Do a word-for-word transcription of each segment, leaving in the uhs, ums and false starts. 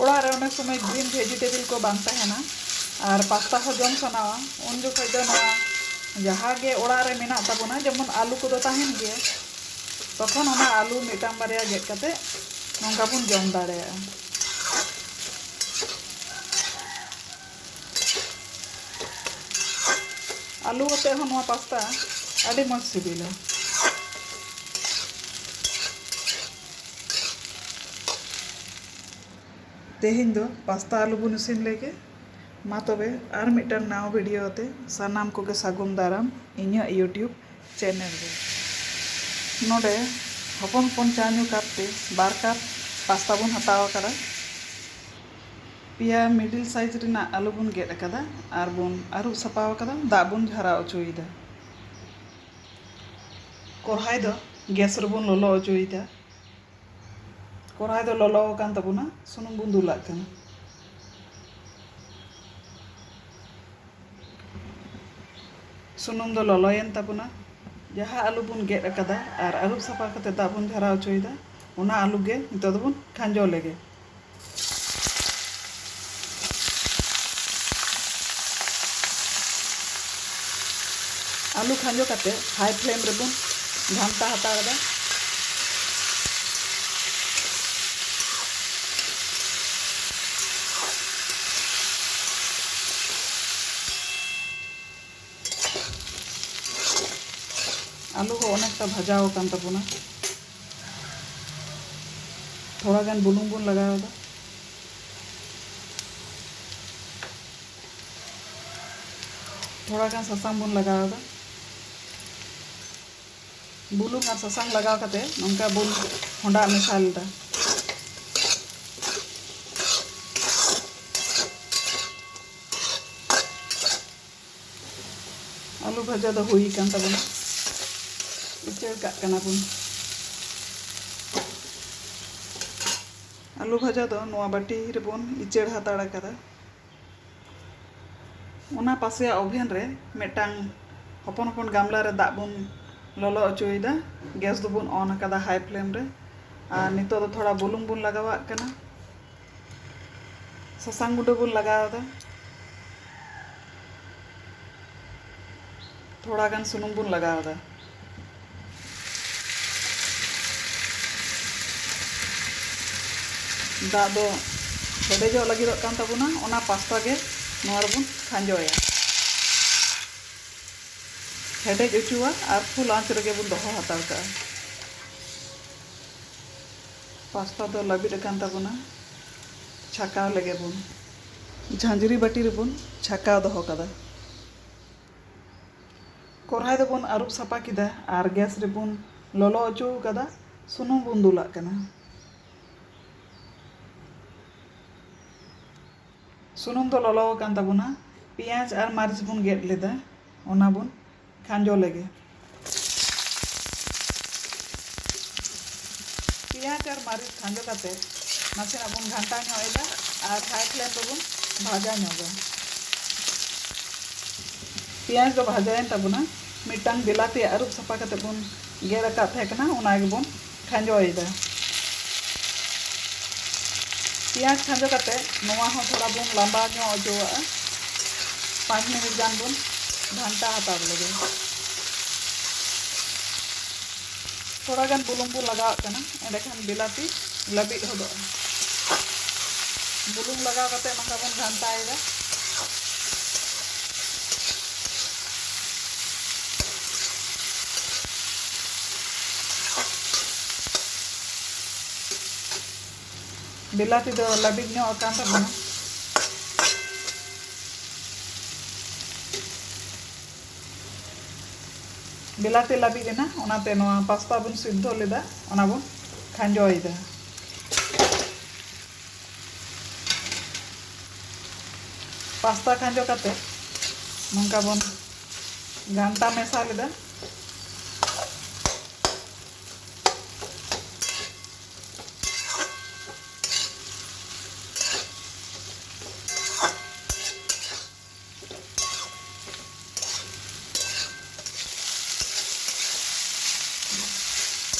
ᱚᱲᱟᱜ ᱨᱮ ᱚᱱᱮᱠ ᱥᱚᱢᱚᱭ green vegetable ᱠᱚ ᱵᱟᱝ ᱛᱟᱦᱮᱱᱟ ᱟᱨ ᱯᱟᱥᱛᱟ ᱦᱚᱸ ᱡᱚᱢ ᱥᱟᱱᱟᱣᱟ, ᱩᱱ ᱡᱚᱠᱷᱚᱡ ᱫᱚ ᱱᱚᱣᱟ ᱡᱟᱦᱟᱸ ᱜᱮ ᱚᱲᱟᱜ ᱨᱮ ᱢᱮᱱᱟᱜ ᱛᱟᱵᱚᱱᱟ, ᱡᱮᱢᱚᱱ ᱟᱹᱞᱩ ᱠᱚᱫᱚ ᱛᱟᱦᱮᱱ ᱜᱮᱭᱟ, ᱛᱚᱠᱷᱚᱱ ᱚᱱᱟ ᱟᱹᱞᱩ ᱢᱤᱫᱴᱟᱝ ᱵᱟᱨᱭᱟ ᱜᱮᱫ ᱠᱟᱛᱮ ᱱᱚᱝᱠᱟ ᱵᱚᱱ ᱡᱚᱢ ᱫᱟᱲᱮᱭᱟᱜᱼᱟ᱾ ᱟᱹᱞᱩ ᱟᱛᱮ ᱦᱚᱸ ᱱᱚᱣᱟ ᱯᱟᱥᱛᱟ ᱟᱹᱰᱤ ᱢᱚᱡᱽ ᱥᱤᱵᱤᱞᱟ᱾ ᱛᱮᱦᱮᱧ ᱫᱚ ᱯᱟᱥᱛᱟ ᱟᱹᱞᱩ ᱵᱚᱱ ᱤᱥᱤᱱ ᱞᱮᱜᱮ᱾ ᱢᱟ ᱛᱚᱵᱮ, ᱟᱨ ᱢᱤᱫᱴᱟᱝ ᱱᱟᱣᱟ video ᱟᱛᱮ ᱥᱟᱱᱟᱢ ᱠᱚᱜᱮ ᱥᱟᱹᱜᱩᱱ ᱫᱟᱨᱟᱢ ᱤᱧᱟᱹᱜ YouTube channel ᱨᱮ᱾ ᱱᱚᱰᱮ ᱦᱚᱯᱚᱱ ᱦᱚᱯᱚᱱ ᱪᱟ ᱧᱩ cup ᱛᱮ ᱵᱟᱨ cup ᱯᱟᱥᱛᱟ ᱵᱚᱱ ᱦᱟᱛᱟᱣ ᱟᱠᱟᱫᱟ᱾ ᱯᱮᱭᱟ middle size ᱨᱮᱱᱟᱜ ᱟᱹᱞᱩ ᱵᱚᱱ ᱜᱮᱫ ᱟᱠᱟᱫᱟ ᱟᱨ ᱵᱚᱱ ᱟᱹᱨᱩᱵ ᱥᱟᱯᱷᱟ ᱟᱠᱟᱫᱟ, ᱫᱟᱜ ᱵᱚᱱ ᱡᱷᱟᱨᱟᱣ ᱚᱪᱚᱭᱮᱫᱟ᱾ ᱠᱚᱨᱦᱟᱭ ᱫᱚ gas ᱨᱮᱵᱚᱱ ᱞᱚᱞᱚ ᱚᱪᱚᱭᱮᱫᱟ᱾ ᱠᱚᱨᱦᱟᱭ ᱫᱚ ᱞᱚᱞᱚ ᱟᱠᱟᱱ ᱛᱟᱵᱚᱱᱟ, ᱥᱩᱱᱩᱢ ᱵᱚᱱ ᱫᱩᱞᱟᱜ ᱠᱟᱱᱟ᱾ ᱥᱩᱱᱩᱢ ᱫᱚ ᱞᱚᱞᱚᱭᱮᱱ ᱛᱟᱵᱚᱱᱟ᱾ ᱡᱟᱦᱟᱸ ᱟᱹᱞᱩ ᱵᱚᱱ ᱜᱮᱫ ᱟᱠᱟᱫᱟ ᱟᱨ ᱟᱹᱨᱩᱵ ᱥᱟᱯᱷᱟ ᱠᱟᱛᱮ ᱫᱟᱜ ᱵᱚᱱ ᱡᱷᱟᱨᱟᱣ ᱚᱪᱚᱭᱮᱫᱟ, ᱚᱱᱟ ᱟᱹᱞᱩ ᱜᱮ ᱱᱤᱛᱚᱜ ᱫᱚᱵᱚᱱ ᱠᱷᱟᱸᱡᱚ ᱞᱮᱜᱮ᱾ ᱟᱹᱞᱩ ᱠᱷᱟᱸᱡᱚ ᱠᱟᱛᱮ high flame ᱨᱮᱵᱚᱱ ᱜᱷᱟᱱᱴᱟ ᱦᱟᱛᱟᱲ ᱮᱫᱟ᱾ ᱟᱹᱞᱩ ᱦᱚᱸ ᱚᱱᱮᱠᱴᱟ ᱵᱷᱟᱡᱟᱣ ᱟᱠᱟᱱ ᱛᱟᱵᱚᱱᱟ᱾ ᱛᱷᱚᱲᱟ ᱜᱟᱱ ᱵᱩᱞᱩᱝ ᱵᱚᱱ ᱞᱟᱜᱟᱣ ᱮᱫᱟ᱾ ᱛᱷᱚᱲᱟ ᱜᱟᱱ ᱥᱟᱥᱟᱝ ᱵᱚᱱ ᱞᱟᱜᱟᱣ ᱮᱫᱟ᱾ ᱵᱩᱞᱩᱝ ᱟᱨ ᱥᱟᱥᱟᱝ ᱞᱟᱜᱟᱣ ᱠᱟᱛᱮ ᱱᱚᱝᱠᱟ ᱵᱚᱱ ᱦᱚᱸᱰᱟ ᱢᱮᱥᱟ ᱞᱮᱫᱟ᱾ ᱟᱹᱞᱩ ᱵᱷᱟᱡᱟ ᱫᱚ ᱦᱩᱭ ᱟᱠᱟᱱ ᱛᱟᱵᱚᱱᱟ, ᱩᱪᱟᱹᱲ ᱠᱟᱜ ᱠᱟᱱᱟ ᱵᱚᱱ᱾ ᱟᱹᱞᱩ ᱵᱷᱟᱡᱟ ᱫᱚ ᱱᱚᱣᱟ ᱵᱟᱹᱴᱤ ᱨᱮᱵᱚᱱ ᱩᱪᱟᱹᱲ ᱦᱟᱛᱟᱲ ᱟᱠᱟᱫᱟ᱾ ᱚᱱᱟ ᱯᱟᱥᱮᱭᱟᱜ oven ᱨᱮ ᱢᱤᱫᱴᱟᱝ ᱦᱚᱯᱚᱱ ᱦᱚᱯᱚᱱ ᱜᱟᱢᱞᱟ ᱨᱮ ᱫᱟᱜ ᱵᱚᱱ ᱞᱚᱞᱚ ᱚᱪᱚᱭᱮᱫᱟ᱾ gas ᱫᱚᱵᱚᱱ on ᱟᱠᱟᱫᱟ high flame ᱨᱮ᱾ ᱟᱨ ᱱᱤᱛᱚᱜ ᱫᱚ ᱛᱷᱚᱲᱟ ᱵᱩᱞᱩᱝ ᱵᱚᱱ ᱞᱟᱜᱟᱣᱟᱜ ᱠᱟᱱᱟ᱾ ᱥᱟᱥᱟᱝ ᱜᱩᱸᱰᱟᱹ ᱵᱚᱱ ᱞᱟᱜᱟᱣ ᱮᱫᱟ᱾ ᱛᱷᱚᱲᱟ ᱜᱟᱱ ᱥᱩᱱᱩᱢ ᱵᱚᱱ ᱞᱟᱜᱟᱣ ᱮᱫᱟ᱾ ᱫᱟᱜ ᱫᱚ ᱦᱮᱰᱮᱡᱚᱜ ᱞᱟᱹᱜᱤᱫᱚᱜ ᱠᱟᱱ ᱛᱟᱵᱚᱱᱟ, ᱚᱱᱟ ᱯᱟᱥᱛᱟ ᱜᱮ ᱱᱚᱣᱟ ᱨᱮᱵᱚᱱ ᱠᱷᱟᱸᱡᱚᱭᱟ᱾ ᱦᱮᱰᱮᱡ ᱚᱪᱚᱣᱟ ᱟᱨ ᱯᱷᱩᱞ ᱟᱸᱪ ᱨᱮᱜᱮ ᱵᱚᱱ ᱫᱚᱦᱚ ᱦᱟᱛᱟᱲ ᱠᱟᱜᱼᱟ᱾ ᱯᱟᱥᱛᱟ ᱫᱚ ᱞᱟᱹᱵᱤᱫ ᱟᱠᱟᱱ ᱛᱟᱵᱚᱱᱟ, ᱪᱷᱟᱠᱟᱣ ᱞᱮᱜᱮ ᱵᱚᱱ᱾ ᱡᱷᱟᱸᱡᱽᱨᱤ ᱵᱟᱹᱴᱤ ᱨᱮᱵᱚᱱ ᱪᱷᱟᱠᱟᱣ ᱫᱚᱦᱚ ᱠᱟᱫᱟ᱾ ᱠᱚᱨᱦᱟᱭ ᱫᱚᱵᱚᱱ ᱟᱹᱨᱩᱵ ᱥᱟᱯᱷᱟ ᱠᱮᱫᱟ ᱟᱨ ᱜᱮᱥ ᱨᱮᱵᱚᱱ ᱞᱚᱞᱚ ᱚᱪᱚ ᱠᱟᱫᱟ᱾ ᱥᱩᱱᱩᱢ ᱵᱚᱱ ᱫᱩᱞᱟᱜ ᱠᱟᱱᱟ᱾ ᱥᱩᱱᱩᱢ ᱫᱚ ᱞᱚᱞᱚ ᱟᱠᱟᱱ ᱛᱟᱵᱚᱱᱟ᱾ ᱯᱮᱸᱭᱟᱡᱽ ᱟᱨ ᱢᱟᱹᱨᱤᱪ ᱵᱚᱱ ᱜᱮᱫ ᱞᱮᱫᱟ, ᱚᱱᱟ ᱵᱚᱱ ᱠᱷᱟᱸᱡᱚ ᱞᱮᱜᱮ᱾ ᱯᱮᱸᱭᱟᱡᱽ ᱟᱨ ᱢᱟᱹᱨᱤᱪ ᱠᱷᱟᱸᱡᱚ ᱠᱟᱛᱮ ᱱᱟᱥᱮᱱᱟᱜ ᱵᱚᱱ ᱜᱷᱟᱱᱴᱟ ᱧᱚᱜ ᱮᱫᱟ ᱟᱨ ᱦᱟᱭ ᱯᱷᱞᱮᱢ ᱨᱮᱵᱚᱱ ᱵᱷᱟᱡᱟ ᱧᱚᱜᱟ᱾ ᱯᱮᱸᱭᱟᱡᱽ ᱫᱚ ᱵᱷᱟᱡᱟᱭᱮᱱ ᱛᱟᱵᱚᱱᱟ᱾ ᱢᱤᱫᱴᱟᱝ ᱵᱤᱞᱟᱛᱤ ᱟᱹᱨᱩᱵ ᱥᱟᱯᱷᱟ ᱠᱟᱛᱮ ᱵᱚᱱ ᱜᱮᱫ ᱟᱠᱟᱫ ᱛᱟᱦᱮᱸ ᱠᱟᱱᱟ, ᱚᱱᱟ ᱜᱮᱵᱚᱱ ᱠᱷᱟᱸᱡᱚᱭᱮᱫᱟ᱾ ᱯᱮᱸᱭᱟᱡᱽ ᱠᱷᱟᱸᱡᱚ ᱠᱟᱛᱮ ᱱᱚᱣᱟ ᱦᱚᱸ ᱛᱷᱚᱲᱟ ᱵᱚᱱ ᱞᱟᱸᱵᱟ ᱧᱚᱜ ᱚᱪᱚᱣᱟᱜᱼᱟ᱾ ᱯᱟᱸᱪ ᱢᱤᱱᱤᱴ ᱜᱟᱱ ᱵᱚᱱ ᱜᱷᱟᱱᱴᱟ ᱦᱟᱛᱟᱲ ᱞᱮᱜᱮ᱾ ᱛᱷᱚᱲᱟ ᱜᱟᱱ ᱵᱩᱞᱩᱝ ᱵᱚᱱ ᱞᱟᱜᱟᱣᱟᱜ ᱠᱟᱱᱟ, ᱮᱸᱰᱮᱠᱷᱟᱱ ᱵᱤᱞᱟᱛᱤ ᱞᱟᱹᱵᱤᱫ ᱦᱚᱫᱚᱜᱼᱟ᱾ ᱵᱩᱞᱩᱝ ᱞᱟᱜᱟᱣ ᱠᱟᱛᱮ ᱱᱚᱝᱠᱟ ᱵᱚᱱ ᱜᱷᱟᱱᱴᱟᱭᱮᱫᱟ᱾ ᱵᱤᱞᱟᱛᱤ ᱫᱚ ᱞᱟᱹᱵᱤᱫ ᱧᱚᱜ ᱟᱠᱟᱱ ᱛᱟᱵᱚᱱᱟ᱾ ᱵᱤᱞᱟᱛᱤ ᱞᱟᱹᱵᱤᱫ ᱮᱱᱟ, ᱚᱱᱟᱛᱮ ᱱᱚᱣᱟ ᱯᱟᱥᱛᱟ ᱵᱚᱱ ᱥᱤᱫᱷᱚ ᱞᱮᱫᱟ, ᱚᱱᱟ ᱵᱚᱱ ᱠᱷᱟᱸᱡᱚᱭᱮᱫᱟ᱾ ᱯᱟᱥᱛᱟ ᱠᱷᱟᱸᱡᱚ ᱠᱟᱛᱮ ᱱᱚᱝᱠᱟ ᱵᱚᱱ ᱜᱷᱟᱱᱴᱟ ᱢᱮᱥᱟ ᱞᱮᱫᱟ᱾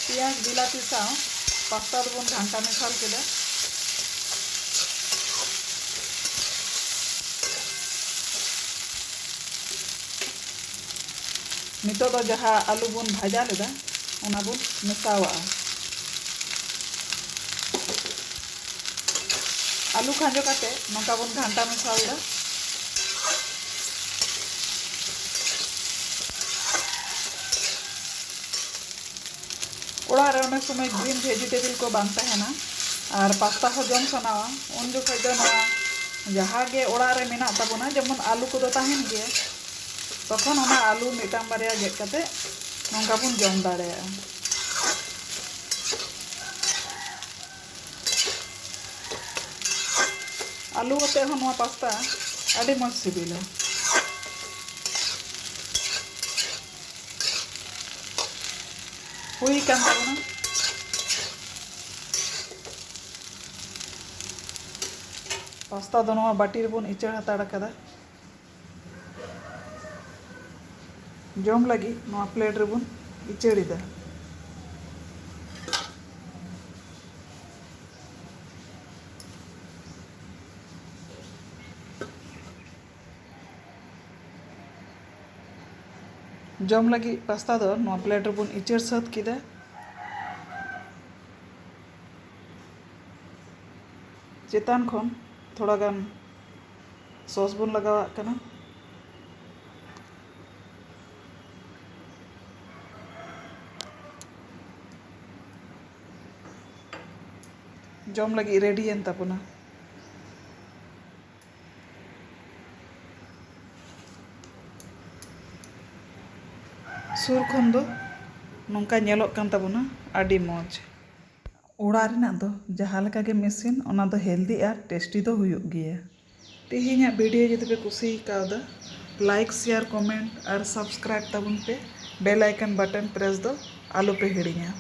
ᱯᱮᱸᱭᱟᱡᱽ ᱵᱤᱞᱟᱛᱤ ᱥᱟᱶ ᱯᱟᱥᱛᱟ ᱫᱚᱵᱚᱱ ᱜᱷᱟᱱᱴᱟ ᱢᱮᱥᱟᱞ ᱠᱮᱫᱟ᱾ ᱱᱤᱛᱚᱜ ᱫᱚ ᱡᱟᱦᱟᱸ ᱟᱹᱞᱩ ᱵᱚᱱ ᱵᱷᱟᱡᱟ ᱞᱮᱫᱟ, ᱚᱱᱟ ᱵᱚᱱ ᱢᱮᱥᱟᱣᱟᱜᱼᱟ᱾ ᱟᱹᱞᱩ ᱠᱷᱟᱸᱡᱚ ᱠᱟᱛᱮ ᱱᱚᱝᱠᱟ ᱵᱚᱱ ᱜᱷᱟᱱᱴᱟ ᱢᱮᱥᱟ ᱞᱮᱫᱟ᱾ ᱚᱲᱟᱜ ᱨᱮ ᱚᱱᱮᱠ ᱥᱚᱢᱚᱭ green vegetable ᱠᱚ ᱵᱟᱝ ᱛᱟᱦᱮᱱᱟ ᱟᱨ ᱯᱟᱥᱛᱟ ᱦᱚᱸ ᱡᱚᱢ ᱥᱟᱱᱟᱣᱟ, ᱩᱱ ᱡᱚᱠᱷᱚᱡ ᱫᱚ ᱱᱚᱣᱟ ᱡᱟᱦᱟᱸ ᱜᱮ ᱚᱲᱟᱜ ᱨᱮ ᱢᱮᱱᱟᱜ ᱛᱟᱵᱚᱱᱟ, ᱡᱮᱢᱚᱱ ᱟᱹᱞᱩ ᱠᱚᱫᱚ ᱛᱟᱦᱮᱱ ᱜᱮᱭᱟ, ᱛᱚᱠᱷᱚᱱ ᱚᱱᱟ ᱟᱹᱞᱩ ᱢᱤᱫᱴᱟᱝ ᱵᱟᱨᱭᱟ ᱜᱮᱫ ᱠᱟᱛᱮ ᱱᱚᱝᱠᱟ ᱵᱚᱱ ᱡᱚᱢ ᱫᱟᱲᱮᱭᱟᱜᱼᱟ᱾ ᱟᱹᱞᱩ ᱟᱛᱮ ᱦᱚᱸ ᱱᱚᱣᱟ ᱯᱟᱥᱛᱟ ᱟᱹᱰᱤ ᱢᱚᱡᱽ ᱥᱤᱵᱤᱞᱟ᱾ ᱦᱩᱭ ᱟᱠᱟᱱ ᱛᱟᱵᱚᱱᱟ᱾ ᱯᱟᱥᱛᱟ ᱫᱚ ᱱᱚᱣᱟ ᱵᱟᱹᱴᱤ ᱨᱮᱵᱚᱱ ᱤᱪᱟᱹᱲ ᱦᱟᱛᱟᱲ ᱟᱠᱟᱫᱟ᱾ ᱡᱚᱢ ᱞᱟᱹᱜᱤᱫ ᱱᱚᱣᱟ plate ᱨᱮᱵᱚᱱ ᱤᱪᱟᱹᱲ ᱮᱫᱟ᱾ ᱡᱚᱢ ᱞᱟᱹᱜᱤᱫ ᱯᱟᱥᱛᱟ ᱫᱚ ᱱᱚᱣᱟ plate ᱨᱮᱵᱚᱱ ᱤᱪᱟᱹᱲ ᱥᱟᱹᱛ ᱠᱮᱫᱟ᱾ ᱪᱮᱛᱟᱱ ᱠᱷᱚᱱ ᱛᱷᱚᱲᱟ ᱜᱟᱱ sauce ᱵᱚᱱ ᱞᱟᱜᱟᱣᱟᱜ ᱠᱟᱱᱟ᱾ ᱡᱚᱢ ᱞᱟᱹᱜᱤᱫ ready ᱮᱱ ᱛᱟᱵᱚᱱᱟ᱾ ᱥᱩᱨ ᱠᱷᱚᱱ ᱫᱚ ᱱᱚᱝᱠᱟ ᱧᱮᱞᱚᱜ ᱠᱟᱱ ᱛᱟᱵᱚᱱᱟ, ᱟᱹᱰᱤ ᱢᱚᱡᱽ᱾ ᱚᱲᱟᱜ ᱨᱮᱱᱟᱜ ᱫᱚ ᱡᱟᱦᱟᱸ ᱞᱮᱠᱟ ᱜᱮᱢ ᱤᱥᱤᱱ, ᱚᱱᱟ ᱫᱚ healthy ᱟᱨ tasty ᱫᱚ ᱦᱩᱭᱩᱜ ᱜᱮᱭᱟ᱾ ᱛᱮᱦᱮᱧᱟᱜ video ᱡᱩᱫᱤ ᱯᱮ ᱠᱩᱥᱤ ᱠᱟᱣᱫᱟ, like, share, comment ᱟᱨ subscribe ᱛᱟᱵᱚᱱ ᱯᱮ᱾ Bell icon button press ᱫᱚ ᱟᱞᱚ ᱯᱮ ᱦᱤᱲᱤᱧᱟ᱾